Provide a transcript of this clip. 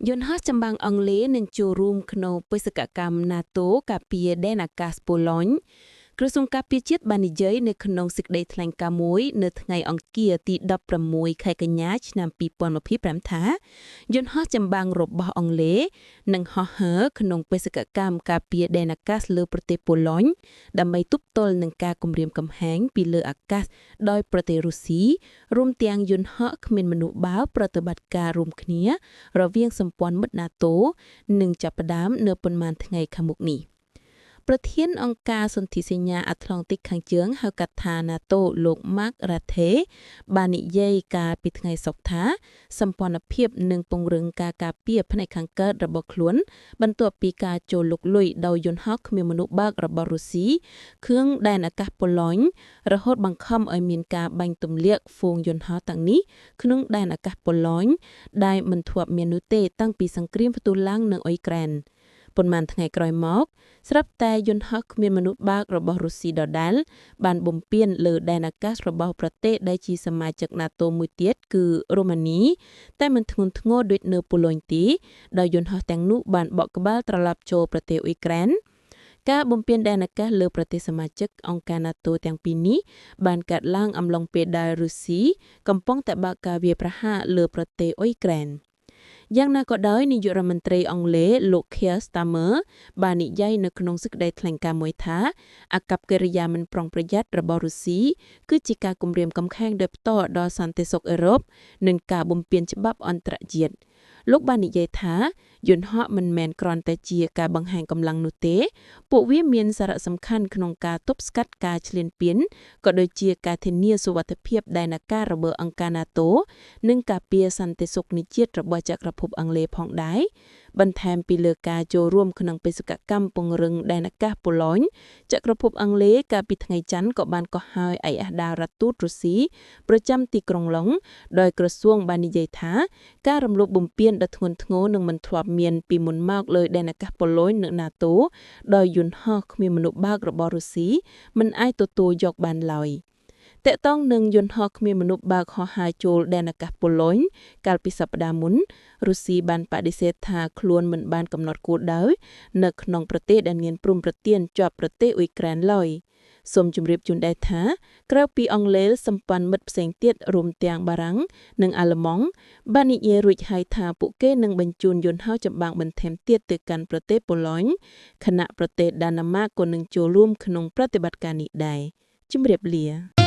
យន្តហោះចម្បាំងអង់គ្លេសនឹងចូលរួមក្នុងបេសកកម្ម NATO ការពារដែនអាកាសប៉ូឡូញក្រសួងការពារជាតិបាននិយាយនៅក្នុងសេចក្តីថ្លែងការណ៍មួយនៅថ្ងៃអង្គារទី16ខែកញ្ញាឆ្នាំ2025ថាយន្តហោះចម្បាំងរបស់អង់គ្លេសនឹងហោះហើរក្នុងបេសកកម្មការពារដែនអាកាសលើប្រទេសប៉ូឡូញដើម្បីទប់ទល់នឹងការគំរាមកំហែងពីលើអាកាសដោយប្រទេសរុស្ស៊ីរួមទាំងយន្តហោះគ្មានមនុស្សបើប្រតិបត្តិការរួមគ្នា រវាងសម្ព័ន្ធមិត្ត NATO នឹងចាប់ផ្ដើមនៅប៉ុន្មានថ្ងៃខាងមុខនេះ។ ប្រធានអង្គការសន្ធិសញ្ញាអាត្លង់តិកខាងជើងហៅកាត់ថា NATO លោក Mark Rutte បាននិយាយកាលពីថ្ងៃសុក្រថាសម្ព័ន្ធភាពនឹងពង្រឹងការការពារផ្នែកខាងកើតរបស់ខ្លួន បន្ទាប់ពីការចូលលុកលុយដោយយន្តហោះគ្មានមនុស្សបើករបស់រុស្ស៊ីគ្រឿងដែនអាកាសប៉ូឡូញរហូតបង្ខំឲ្យមានការបាញ់ទម្លាក់ហ្វូងយន្តហោះទាំងនេះក្នុងដែនអាកាសប៉ូឡូញដែលមិនធ្លាប់មាននោះទេតាំងពីសង្គ្រាមផ្ទុះឡើងនៅអ៊ុយក្រែន។ ប៉ុន្មានថ្ងៃក្រោយមកស្រាប់តែយន្តហោះគ្មានមនុស្សបើករបស់រុស្ស៊ីដដែលបានបំពានលើដែនអាកាសរបស់ប្រទេសដែលជាសមាជិក NATO មួយទៀតគឺរូម៉ានីតែមិនធ្ងន់ធ្ងរដូចនៅប៉ូឡូញទេដោយយន្តហោះទាំងនោះបានបកក្បាលត្រឡប់ចូលប្រទេសអ៊ុយក្រែន។ ការបំពានដែនអាកាសលើប្រទេសសមាជិកអង្គការ NATO ទាំងពីរនេះបានកើតឡើងអំឡុងពេលដែលរុស្ស៊ីកំពុងតែបើកការវាយប្រហារលើប្រទេសអ៊ុយក្រែន។ យ៉ាងណាក៏ដោយនាយករដ្ឋមន្ត្រីអង់គ្លេសលោក Keir Starmer បាននិយាយនៅក្នុងសេចក្តីថ្លែងការណ៍មួយថាអាកប្បកិរិយាមិនប្រុងប្រយ័ត្នរបស់រុស្ស៊ីគឺជាការគំរាមកំហែងដោយផ្ទាល់ដល់សន្តិសុខអឺរ៉ុបនិងការបំពានច្បាប់អន្តរជាតិ។ លោកបាននិយាយថាយន្តហោះមិនមែនគ្រាន់តែជាការបង្ហាញកម្លាំងនោះទេ ពួកវាមានសារៈសំខាន់ក្នុងការទប់ស្កាត់ការឈ្លានពានក៏ដូចជាការធានាសុវត្ថិភាពដែនអាកាសរបស់អង្គការ NATO និងការពារសន្តិសុខជាតិរបស់ចក្រភពអង់គ្លេសផងដែរ។ បន្ថែមពីលើការចូលរួមក្នុងបេសកកម្មពង្រឹងដែនអាកាសប៉ូឡូញចក្រភពអង់គ្លេសកាលពីថ្ងៃច័ន្ទក៏បានកោះហៅឯកអគ្គរដ្ឋទូតរុស្ស៊ីប្រចាំទីក្រុងឡុងដោយក្រសួងបាននិយាយថាការរំលោភបំពានដ៏ធ្ងន់ធ្ងរនឹងមិនធ្លាប់មានពីមុនមកលើដែនអាកាសប៉ូឡូញនិង NATO ដោយយន្តហោះគ្មានមនុស្សបើករបស់រុស្ស៊ីមិនអាចទទួលយកបានឡើយ។ តកតងនឹងយន្តហោះគ្មានមនុស្សបើកហោះហើរចូលដែនអាកាសប៉ូឡូញកាលពីសប្តាហ៍មុនរុស្ស៊ីបានបដិសេធថាខ្លួនមិនបានកំណត់គោលដៅនៅក្នុងប្រទេសដែលមានព្រំប្រទានជាប់ប្រទេសអ៊ុយក្រែនឡើយ។ សូមជម្រាបជូនដែរថាក្រៅពីអង់គ្លេសសម្ព័ន្ធមិត្តផ្សេងទៀតរួមទាំងបារាំងនិងអាល្លឺម៉ង់បាននិយាយរួចហើយថាពួកគេនឹងបញ្ជូនយន្តហោះចម្បាំងបន្ថែមទៀតទៅកាន់ប្រទេសប៉ូឡូញខណៈប្រទេសដាណាម៉ាក៏នឹងចូលរួមក្នុងប្រតិបត្តិការនេះដែរ។ ជម្រាបលា។